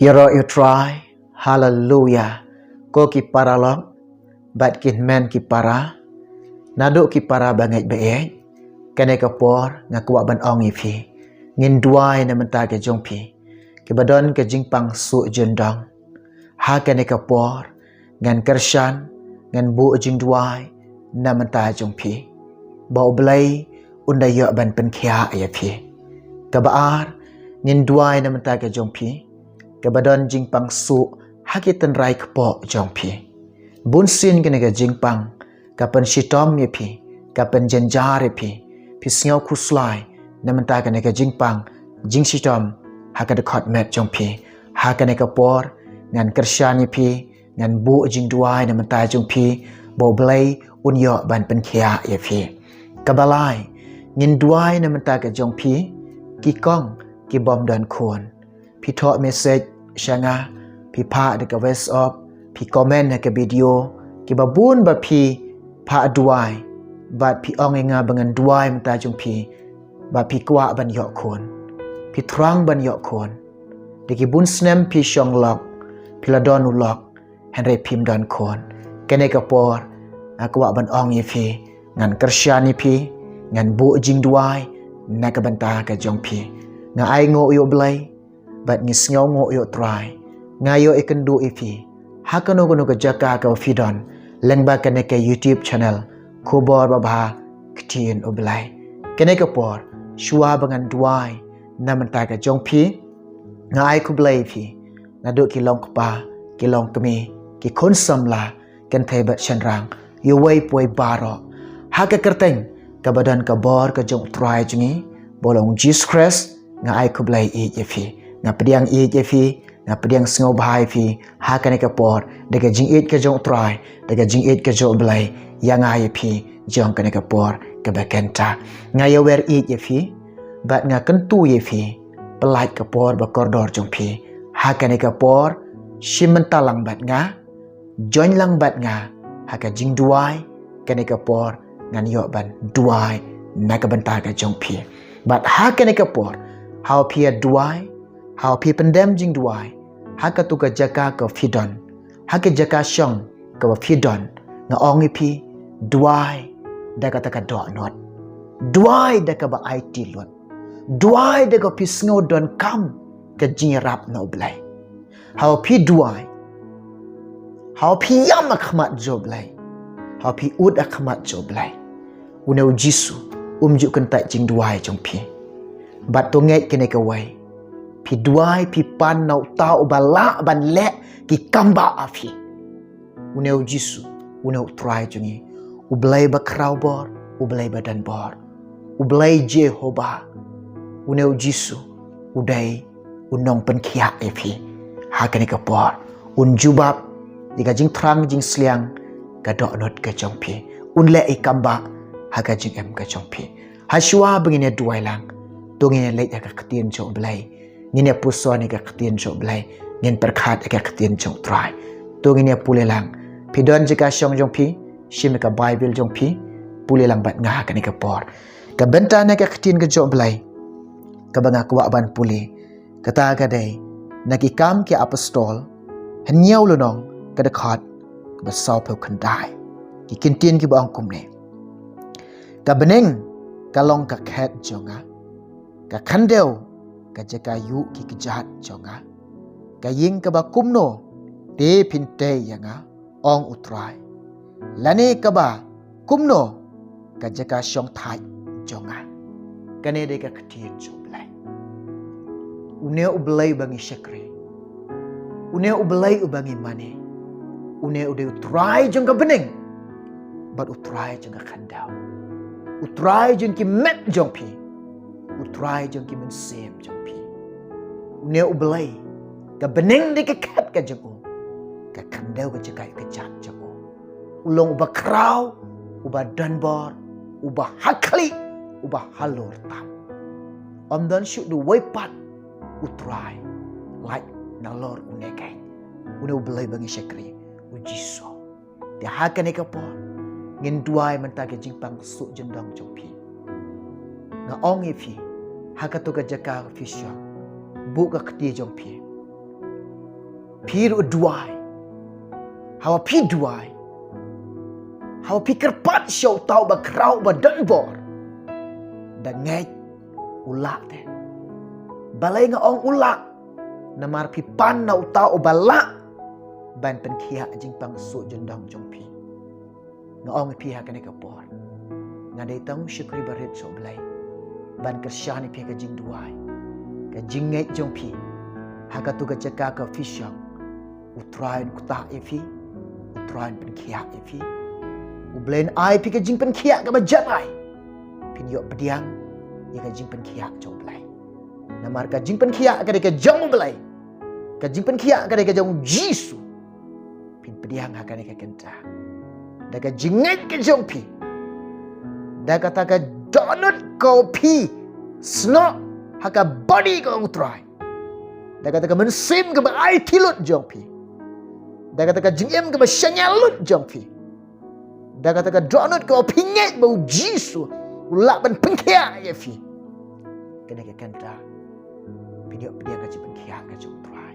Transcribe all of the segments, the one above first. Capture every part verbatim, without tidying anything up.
Ïaroh ïa u Trai. Haleluya. Ko ki paralok bad ki hynmen ki para, naduh ki para bangeit baieit, kane ka por nga kwah ban ong ïa phi, ngin duwai na bynta ka jong phi kiba don ka jingpang suh jyndong. Ha kane ka por ngan kyrshan, ngan buh jingduwai na bynta jong phi, ba U Blei un da ïoh ban pynkhiah ïa phi. Kaba ar, ngin duwai na bynta ka jong phi kaba don jingpang suh ha ki tynrai kpoh jong phi. Bun sien kane ka jingpang ka pynshitom ïa phi, ka pynjynjar ïa phi. Phi sngew khuslai na bynta kane ka jingpang jingshitom ha ka dkhot met jong phi. Ha kane ka por ngan kyrshan ïa phi, ngan buh jingduwai na bynta jong phi, ba U Blei un ïoh ban pynkhiah ïa phi. Kaba lai, ngin duwai na bynta ka jong phi, ki kong ki bym don khun. Phi thoh message sha nga, phi phah da ka WhatsApp, phi comment ha ka video, kiba bun ba phi phah duwai bad phi ong ïa nga ba ngan duwai na bynta jong phi, ba phi kwah ban ïoh khun, phi thrang ban ïoh khun. Da ki bun snem phi shong lok, phi la don u lok, hynrei phim don khun. Kane ka por nga kwah ban ong ïa phi, ngan kyrshan ïa phi, ngan buh jingduwai na ka bynta ka jong phi. Nga ainguh ïa U Blei bad ngi sngewnguh ïa U Trai. Nga ïoh ïakynduh ïa phi ha kano kano ka jaka kaba phi don lyngba kane ka YouTube channel, Khubor Babha Ktien U Blei. Kane ka por, shuwa ba ngan duwai na bynta ka jong phi, nga ai khublei ïa phi naduh ki long kpa, ki long kmie, ki khun samla, kynthei bad shynrang, ïa uwei pa uwei baroh. Ha ka kyrteng kaba don ka bor ka jong U Trai jong ngi, ba u long Jisu Khrist, nga ai khublei ïeit ïa phi. Nga pdiang ïeit ïa phi, nga pdiang sngewbha ïa phi ha kane ka por, da ka jingïeit ka jong U Trai, da ka jingïeit ka jong U Blei ïa nga ïa phi jong kane ka por kaba kynta. Nga ïawer ïeit ïa phi bad nga kyntu ïa phi, pyllait ka por ba kordor jong phi. Ha kane ka por, shim bynta lang bad nga, join lang bad nga ha ka jingduwai. Kane ka por ngan ïoh ban duwai na ka bynta ka jong phi. Bad ha kane ka por, haba phi ïa duwai, haba phi pyndem jingduwai ha katu ka jaka kaba phi don, ha ka jaka shong kaba phi don, nga ong ïa phi, duwai da kata ka dohnud, duwai da kaba aiti lut, duwai da kaba phi sngew donkam ka jingïarap na U Blei. Haba phi duwai, haba phi ïam ha khmat jong U Blei, haba phi ud ha khmat jong U Blei, une U Jisu um ju kyntait jingduwai jong phi. Bad to ngeit kane kawei, phi duwai, phi pan na uta uba lah ban leh ki kambah ha phi. Une U Jisu, une U Trai jong ngi, U Blei ba khraw bor, U Blei ba don bor, U Blei Jehobah. Une U Jisu u dei u nongpynkhiah ïa phi ha kane ka por. Un jubab ïa ka jingthrang jingsliang, ka dohnud ka jong phi. Un leh ïa kambah ha ka jingim ka jong phi. Hashuwa ba ngin ïa duwai lang, to ngin ïa leit ha ka ktien jong U Blei. Ngin ïa puson ïa ka ktien jong U Blei, ngin pyrkhat ïa ka ktien jong U Trai. To ngin ïa pule lang. Phi don jaka shong jong phi, shim ïa ka Baibl jong phi, pule lang bad nga ha kane ka por. Ka bynta na ka ktien ka jong U Blei kaba nga kwah ban pule, kata ka dei na Ki Kam ki Apostol, hynñiew lynnong, ka dkhot kaba sawphew khyndai. Ki kyntien kiba ong kumne: Ka bneng ka long ka khet jong nga, ka khyndew ka jaka ïuh ki kjat jong nga. Ka ïing kaba kumno te phin tei ïa nga, ong U Trai, lane kaba kumno ka jaka shong thait jong nga? Kane dei ka ktien jong U Blei. Une U Blei uba ngi shakri, une U Blei uba ngi mane, une u dei U Trai jong ka bneng bad U Trai jong ka khyndew, U Trai jong ki met jong phi, U Trai jong ki mynsiem jong phi. Une U Blei, ka bneng dei ka khet ka jong u, ka khyndew ka jaka ïuh kjat jong u. U long uba khraw, uba don bor, uba hakhlieh, uba halor tam. Ym don shuh da uwei pat U Trai lait nalor une keiñ. Une U Blei ba ngi shakri, U Jisu. Te ha kane ka por, ngin duwai mynta ka jingpang suh jyndong jong phi. Nga ong ïa phi, ha kato ka jaka ka phi shong, buh ka kti jong phi, Phi ruh duwai. Haba phi duwai, haba phi kyrpad sha uta uba khraw uba don bor, da ngeit u lah te. Balei nga ong u lah? Namar phi pan na uta uba lah ban pynkhiah jingpang suk jingdong jong phi. Nga ong ïa phi ha kane ka por, nga dei tang u shakri barit sha U Blei ban kyrshan ïa phi ha ka jingduwai, ka jingngeit jong phi. Ha katu ka jaka ka phi shong, U Trai un ktah ïa phi, U Trai un pynkhiah ïa phi. U Blei un ai phi ka jingpynkhiah kaba janai. Phin ïoh pdiang ïa ka jingpynkhiah jong U Blei. Namar ka jingpynkhiah ka dei ka jong U Blei. Ka jingpynkhiah ka dei ka jong U Jisu. Phin pdiang ha kane ka kynta da ka jingngeit ka jong phi, da kata ka dohnud ka phi snoh ha ka body ka U Trai, da kata ka mynsiem kaba aiti lut jong phi, da kata ka jingim kaba shaniah lut jong phi, da kata ka dohnud ka phi ngeit ba U Jisu u lah ban pynkhiah ïa phi. Kane ka kynta phin ïoh pdiang ka jingpynkhiah ka jong U Trai.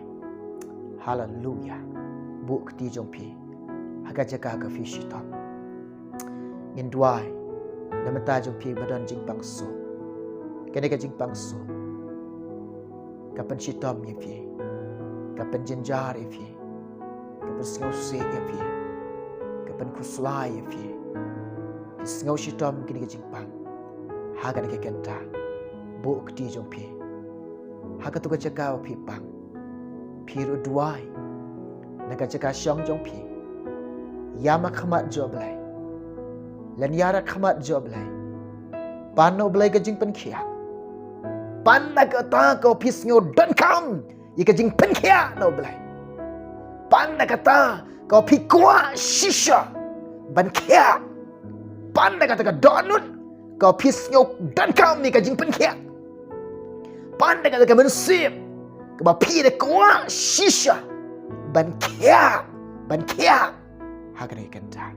Haleluya. Buh kti jong phi ha ka jaka ka phi shitom. Ngin duwai na bynta jong phi ba don jingpang suk. Kane ka jingpang suk ka pynshitom ïa phi, ka pynjynjar ïa phi, ka pynsngewsih ïa phi, ka pynkhuslai ïa phi. Phi sngew shitom kine ki jingpang. Ha kane ka kynta, buh kti jong phi ha katu ka jaka ba phi pang. Phi ruh duwai na ka jaka shong jong phi. Ïam ha khmat jong U Blei. Lynñiar ha khmat jong U Blei. Pan na U Blei ka jingpynkhiah. Pan na kata ka phi sngew donkam ïa ka jingpynkhiah na U Blei. Pan na kata ka phi kwah shisha ban khiah. Pan na kata ka dohnud ka phi sngew donkam ïa ka jingpynkhiah. Pan na kata ka mynsiem kaba phi da kwah shisha ban khiah, ban khiah. Ha kane ka kynta,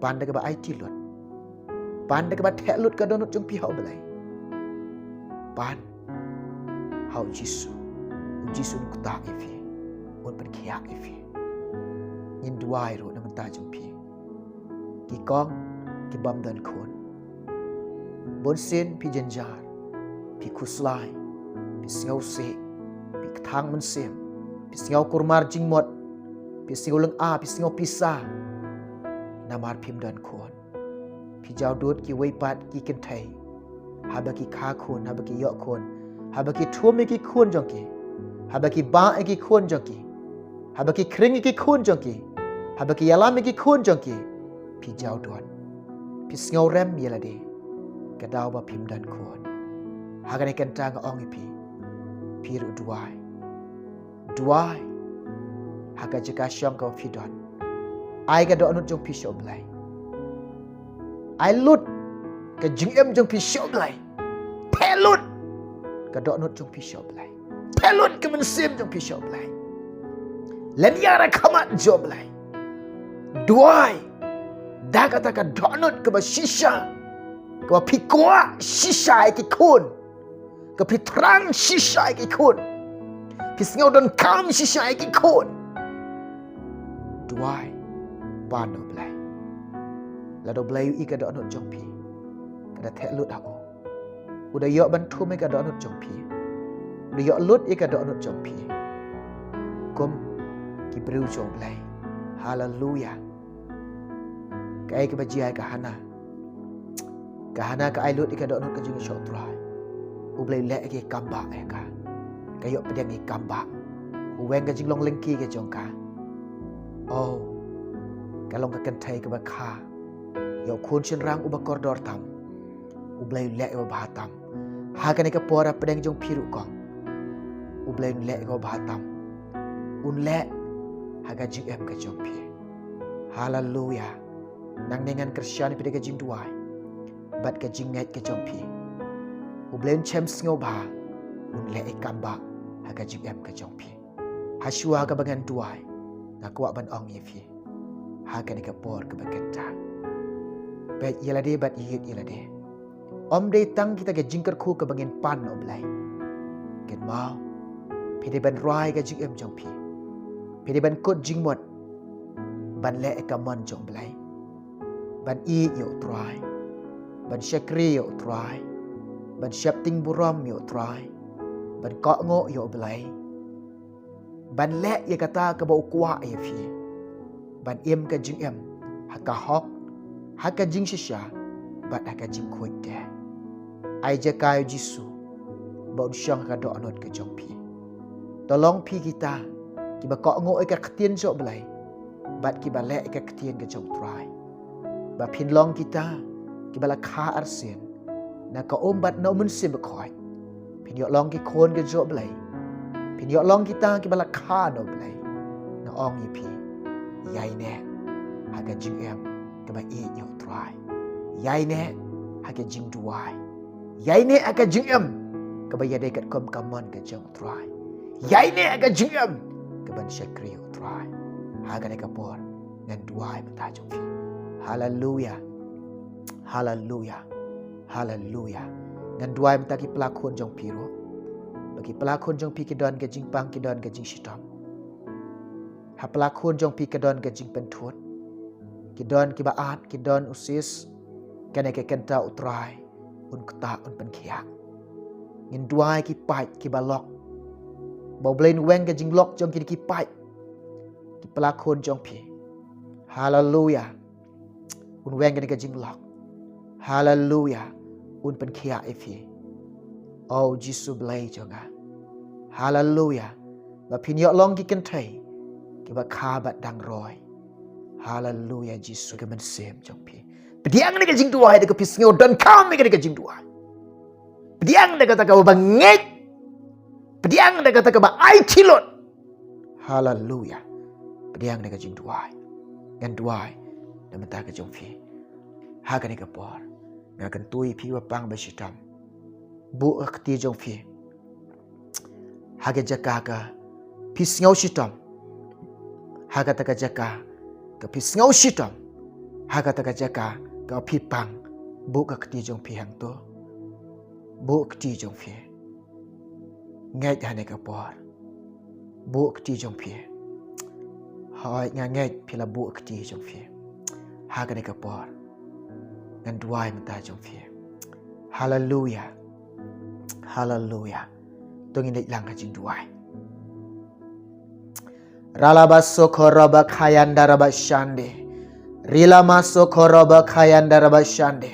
pan da kaba aiti lut, pan da kaba theh lut ka dohnud jong phi ha U Blei. Pan ha U Jisu. U Jisu un ktah ïa phi, un pynkhiah ïa phi. Ngin duwai ruh na bynta jong phi, ki kong ki bym don khun. Bunsien phi jynjar, phi khuslai, phi sngewsih, phi kthang mynsiem, phi sngew kulmar jingmut, phi sngew lynga, phi sngew pisa. Namar phim don khun. Phi jaw dud kiwei pat ki kynthei, haba ki kha khun, haba ki ïoh khun, haba ki thum ïa ki khun jong ki, haba ki bah ïa ki khun jong ki, haba ki khring ïa ki khun jong ki, haba ki ïalam ïa ki khun jong ki. Phi jaw dud, phi sngew rem ïa lade ka daw ba phim don khun. Ha kane ka kynta nga ong ïa phi, phi ruh duwai. Duwai ha ka jaka shong kaba phi don. Ai ka dohnud jong phi sha U Blei. Ai lut ka jingim jong phi sha U Blei. Theh lut ka dohnud jong phi sha U Blei. Theh lut ka mynsiem jong phi sha U Blei. Lynñiar ha khmat jong U Blei. Duwai da kata ka dohnud kaba shisha, kaba phi kwah shisha ïa ki khun, ka phi thrang shisha ïa ki khun, phi sngew donkam shisha ïa ki khun. Duwai, pan na U Blei. Lada U Blei u i ka dohnud jong phi, ka da theh lut ha u. U da ïoh ban thum ïa ka dohnud jong phi. U da ïoh lut ïa ka dohnud jong phi kum ki briew jong U Blei. Haleluya. Kaei kaba jia ïa ka Hana? Ka Hana ka ai lut ïa ka dohnud ka jong ka sha U Trai. U Blei u leh ïa ka kam bah ïa ka. Ka ïoh pdiang ïa ka kam bah. U weng ka jinglong lyngkhi ka jong ka. Oh, ka long ka kynthei kaba kha. Ïa u khun shynrang uba kordor tam, U Blei u leh ïa uba bha tam. Ha kane ka por, hapdeng jong phi ruh kong, U Blei un leh ïa uba bha tam. Un leh ha ka jingim ka jong phi. Haleluya. Nangne ngan kyrshan ïa phi da ka jingduwai bad ka jingngeit ka jong phi. U Blei un shem sngewbha, un leh ïa ka kam bah ha ka jingim ka jong phi. Ha shuwa kaba ngan duwai, nga kwah ban ong ïa phi ha kane ka por kaba kynta, peit ïa lade bad ïeit ïa lade. Ym dei tang kita ki jingkyrkhu kaba ngin pan na U Blei. Kynmaw, phi dei ban rwai ka jingim jong phi. Phi dei ban kut jingmut ban leh ïa ka mon jong U Blei, ban ïeit ïa U Trai, ban shakri ïa U Trai, ban sheptieng burom ïa U Trai, ban kohnguh ïa U Blei, ban leh ïa kata kaba u kwah ïa phi, ban im ka jingim ha ka hok, ha ka jingshisha bad ha ka jingkhuid te. Ai jaka ïa U Jisu ba un shong ha ka dohnud ka jong phi. To long phi kita kiba kohnguh ïa ka ktien jong U Blei bad kiba leh ïa ka ktien ka jong U Trai, ba phin long kita kiba la kha arsien na ka um bad na U Mynsiem Bakhuid. Phin ïoh long ki khun ka jong U Blei. Phin ïoh long kita kiba la kha na U Blei. Nga ong ïa phi, ïaineh ha ka jingim kaba ïeit ïa U Trai. Ïaineh ha ka jingduwai. Ïaineh ha ka jingim kaba ïadei katkum ka mon ka jong U Trai. Ïaineh ha ka jingim kaban shakri ïa U Trai. Ha kane ka por ngan duwai mynta jong phi. Haleluya. Haleluya. Haleluya. Ngan duwai mynta ki palakhun jong phi ruh. Ba ki palakhun jong phi ki don ka jingpang, ki don ka jingshitom. Ha palakhun jong phi ki don ka jingpynthut. Ki don kiba at, ki don u sis. Kane ka kynta U Trai un ktah, un pynkhiah. Ngin duwai ki paid kiba lok, ba U Blei un weng ka jinglok jong ki, ki paid, ki palakhun jong phi. Haleluya. Un weng kane ka jinglok. Haleluya. Un pynkhiah ïa phi, O Jisu Blei jong nga. Haleluya. Ba phin ïoh long ki kynthei kiba kha bad dang roi. Haleluya. Jisu, ka mynsiem jong phi. Pdiang da ka jingduwai, da ka phi sngew donkam ïa kane ka jingduwai. Pdiang da kata kaba ngeit. Pdiang da kata kaba aiti lut. Haleluya. Pdiang da ka jingduwai. Ngan duwai na bynta ka jong phi ha kane ka por. Nga kyntu ïa phi ba pang ba shitom. Buh ka kti jong phi ha ka jaka ka phi sngew shitom. Ha kata ka jaka ka phi sngew shitom. Ha kata ka jaka ka phi pang. Buh ka kti jong phi hangto. Buh ka kti jong phi. Ngeit ha kane ka por. Buh ka kti jong phi. Hooid, nga ngeit phi la buh ka kti jong phi ha kane ka por. Ngan duwai mynta jong phi. Haleluya. Haleluya. To ngin leit lang ha jingduwai. Ralaba sokho roba khayanda raba shande. Rilama sokho roba khayanda raba shande.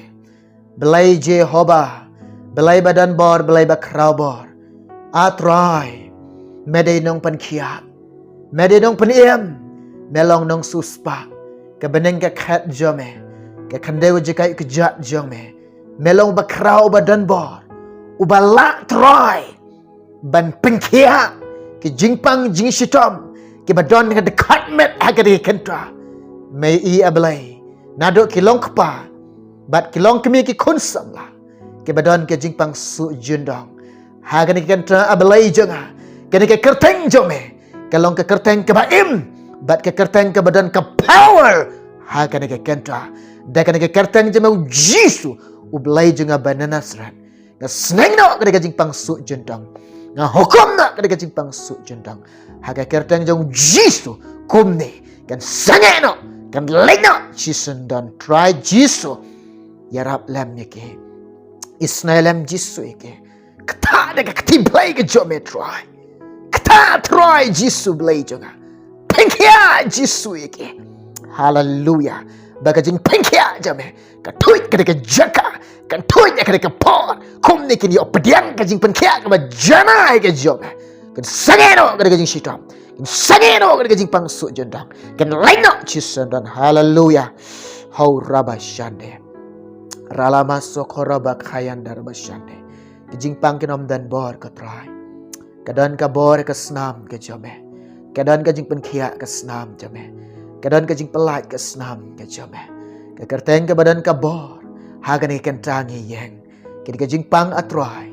Blei Jehobah, Blei ba don bor, Blei ba khraw bor. A Trai, me dei nongpynkhiah, me dei nongpynim, me long nongsiewspah. Ka bneng ka khet jong me, ka khyndew jaka kjat jong me. Me long ba khraw, ba don bor, uba lah Trai ban pynkhiah ki jingpang jingshitom kiba don ka dkhot met ha ka dei kynta. Me i A Blei, naduh ki long kpa bad ki long kmie ki khun samla kiba don ka jingpang suh jyndong. Ha kane ka kynta A Blei jong nga, kane ka kyrteng jong me ka long ka kyrteng kaba im bad ka kyrteng kaba don ka power. Ha kane ka kynta, da kane ka kyrteng jong me U Jisu, U Blei jong nga ba na Nasareth, nga sneng noh ka dei ka jingpang suh jyndong. Nga hukum noh ka dei ka jingpang suh jyndong. Ha ka kyrteng jong U Jisu, kumne kan sangeh noh, kan leit noh shisyndon. Trai Jisu, ïarap lem ïa ki. Isnei lem Jisu ïa ki. Ktah da ka kti Blei ka jong me Trai. Ktah Trai Jisu Blei jong nga. Pynkhiah Jisu ïa ki. Haleluya. Ba ka jingpynkhiah jong me ka tuid ka dei ka jaka, ka tuid ka dei ka por. Kumne kin ïoh pdiang ka jingpynkhiah kaba janai ka jong me. Kan sangeh noh ka dei ka jingshitom. Kan sangeh noh ka dei ka jingpang suh jyndong. Kan leit noh shisyndon. Haleluya. Hau raba shande. Ralama sokho raba khayanda raba shande. Ka jingpang kin ym don bor ko Trai. Ka don ka bor ka snam ka jong me. Ka don ka jingpynkhiah ka snam jong me. Ka don ka jingpyllait ka snam ka jong me. Ka kyrteng kaba don ka bor ha kane ka kynta ngi ïeng. Ka dei ka jingpang A Trai.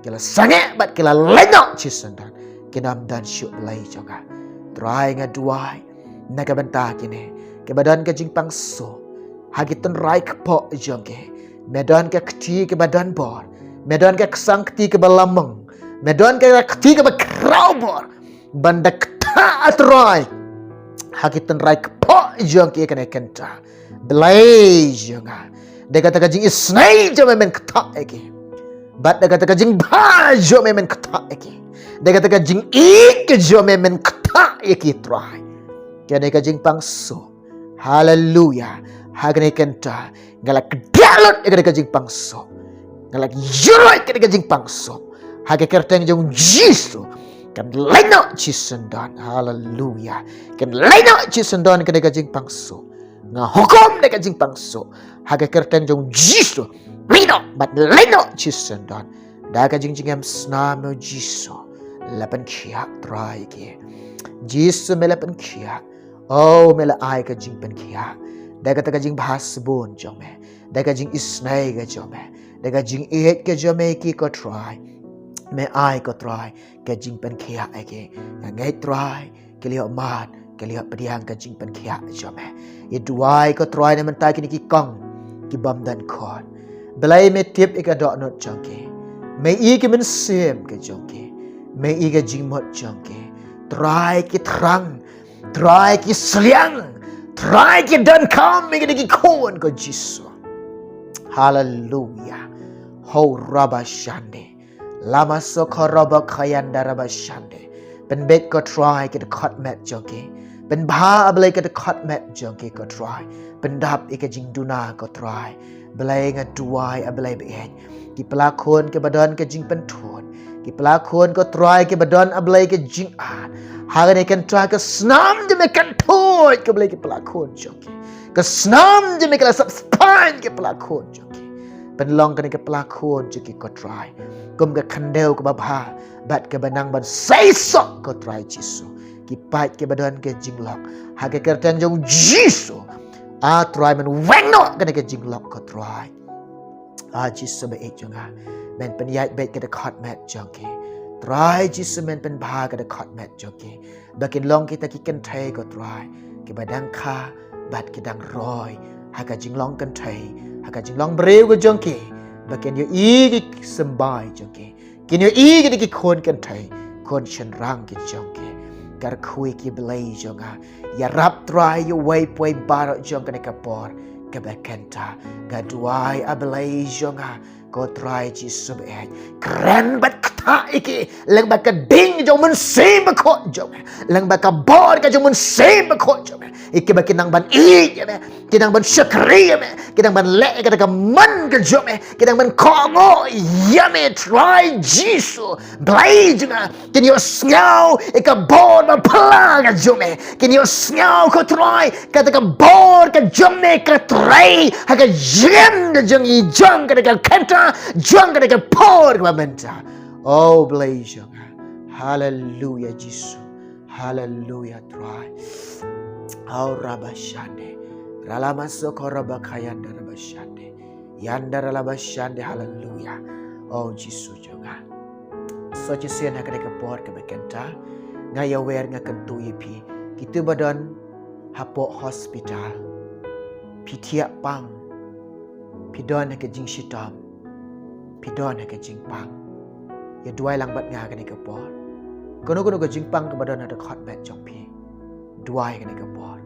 Ki la sangeh bad ki la leit noh shisyndon. Kin ym don shuh Blei jong nga. Trai nga duwai na ka bynta kine kiba don ka jingpang suh ha ki tynrai kpoh jong ki. Me don ka kti kaba don bor. Me don ka ksang kti kaba lamang. Me don ka kti kaba khraw bor. Ban da ktah A Trai ha ki tynrai kpoh jong ki kane kynta. Blei jong nga, da kata ka jingisnei jong me men ktah ïa ki. Bad da kata ka jingbha jong me men ktah ïa ki. Da kata ka jingïeit ka jong me men ktah ïa ki Trai. Kane ka jingpang suk. Haleluya. Ha kane kynta nga la kdiah lut ïa kane ka jingpang suk. Nga la ïuhroh ïa kane ka jingpang suk. Ha ka kyrteng jong Jisu. Kan leit noh shisyndon. Haleluya. Kan leit noh shisyndon kane ka jingpang suk. Nga hukum da ka jingpang suk. Ha ka kyrteng jong Jisu. Leit noh bad leit noh shisyndon. Da ka jingjngem snam Jisu. La pynkhiah Trai ki. Jisu me la pynkhiah. Oh, me la ai ka jingpynkhiah. Da kata ka jingbha sbun jong me. Da ka jingisnei ka jong me. Da ka jingïeit ka jong me ki ko Trai. Me ai ko Trai ka jingpynkhiah ïa ki. Nga ngeit Trai, ki la ïoh mad, ki la ïoh pdiang ka jingpynkhiah jong me. Ïa duwai ko Trai na mynta kine ki kong ki bym don khun. Blei me tip ïa ka dohnud jong ki. Me i ki mynsiem ka jong ki. Me i ka jingmut jong ki. Trai ki thrang. Trai ki sliang. Trai ki donkam ïa kine ki khun ko Jisu. Haleluya. Ho raba shande. Lama soko roba kayanda raba shande. Pynbeit ko Trai ki dkhot met jong ki. Pynbha a Blei ki dkhot met jong ki ko Trai. Pyndap ïa ka jingduna ko Trai. Blei nga duwai a Blei beit. Ki pla khun ki ba don ka jingpynthut. Ki pla khun ko Trai ki ba don a Blei ka jingat. Ha kane kynta ka snam jong me kan thut ko Blei ki pla khun jong ki. Ka snam jong me ka la sap spine ki pla khun jong ki. Pynlong kane ki pla khun jong ki ko Trai. Kum ka khyndew ka ba bha. Bad ka ba nang ban seisoh ko Trai Jisu. Ki paid ki ba don ka jinglok. Ha ka kyrteng jong Jisu. A Trai men weng noh kane ka jinglok ko Trai. A Jisu beit jong nga. Men pynïaid beit ka dkhot met jong ki. Trai Jisu men pynbha ka dkhot met jong ki. Ba kin long kita ki kynthei ko Trai. Ki ba dang kha, bad ki dang roi. Ha ka jinglong kynthei, ha ka jinglong briew ka jong ki. Ba kin ïohi ki symbai jong ki. Kin ïohi ki dei ki khun kynthei, khun shynrang ki jong ki. Kyrkhu ïa ki Blei jong nga. Ïarap Trai ïa uwei pa uwei baroh jong kane ka por. Ka ba kynta, nga duwai a Blei jong nga. Ko Trai Jisu beit. Kren bad ktah ïa ki. Lyngba ka ding jong u Mynsiem Bakhuid jong me. Lyngba ka bor ka jong u Mynsiem Bakhuid jong me. Ïa ki ba ki nang ban ïeit ïa me. Ki nang ban shakri ïa me. Ki nang ban leh ïa kata ka mon ka jong me. Ki nang ban kohnguh ïa me Trai Jisu. Blei jong nga. Kin ïohsngew ïa ka bor ba pla ka jong me. Kin ïohsngew ko Trai. Kata ka bor ka jong me ka trei ha ka jingim ka jong i jong kata ka kynta jong kata ka por ka ba mynta. Oh Blei jong nga. Haleluya Jisu. Haleluya Trai. Oh raba shande. Ralama soko raba kayanda raba shande. Yanda ralaba shande haleluya. Oh Jisu jong nga. So chisien ha kane ka por ka ba kynta. Nga ïawer nga kyntu ïa phi. Kito ba don hapoh hospital. Phi thiah pang. Phi don ha ka jingshitom. Phi don ha ka jingpang. Ïa duwai lang bad nga ha kane ka por. Kano kano ka jingpang ka ba don ha ka dkhot met jong phi. Duwai ha kane ka por.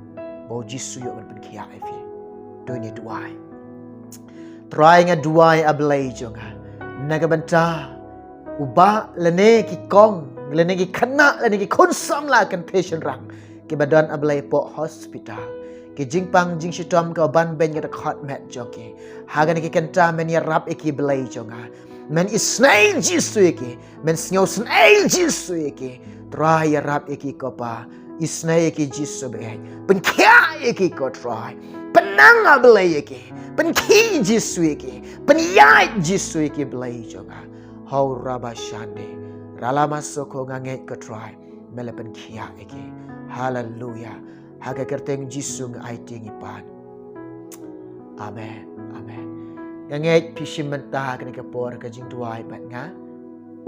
Ba u Jisu ïoh ban pynkhiah ïa phi. To ngin duwai. Trai nga duwai a Blei jong nga. Na ka bynta u bah lane ki kong, lane ki khynnah, lane ki khun samla kynthei shynrang. Ki ba don a Blei hapoh hospital. Ki jingpang jingshitom ka ban beiñ ka dkhot met jong ki. Ha kane ka kynta men ïarap ïa ki Blei jong nga. Men isnei Jisu ïa ki. Men sngewsnei Jisu ïa ki. Trai ïarap ïa ki ko Pa. Isnei ïa ki Jisu beit. Pynkhiah ïa ki ko Trai. Pynnang a Blei ïa ki. Pynkhih Jisu ïa ki. Pynïaid Jisu ïa ki Blei jong nga. Hau raba shande. Ralama soko nga ngeit ko Trai. Me la pynkhiah ïa ki. Haleluya. Ha ka kyrteng Jisu nga aiti ngi pan. Amen. Amen. Nga ngeit phi shim bynta kane ka por ka jingduwai bad nga.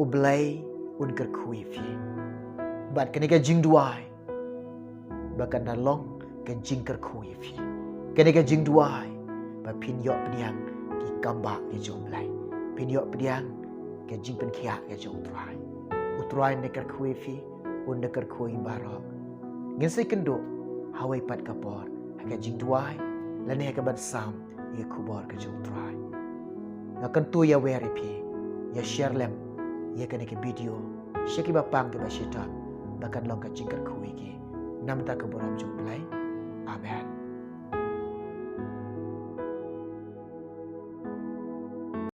U Blei un kyrkhu ïa phi. Bad kane ka jingduwai ba kan da long ka jingkyrkhu ïa phi. Kane ka jingduwai ba phin ïoh pdiang ki kambah ki jong U Blei. Phin ïoh pdiang ka jingpynkhiah ka jong U Trai. U Trai un da kyrkhu ïa phi, un da kyrkhu ïa baroh. Ngin sa ïakynduh ha kawei pat ka por ha ka jingduwai lane ha ka ban sam ïa ka khubor ka jong U Trai. Nga kyntu ïa wer ïa phi, ïa share lem ïa kane ka video sha ki bapang ki bashitom ba kan long ka jingkyrkhu ïa ki. Namar ka burom jong U Blei. Amen.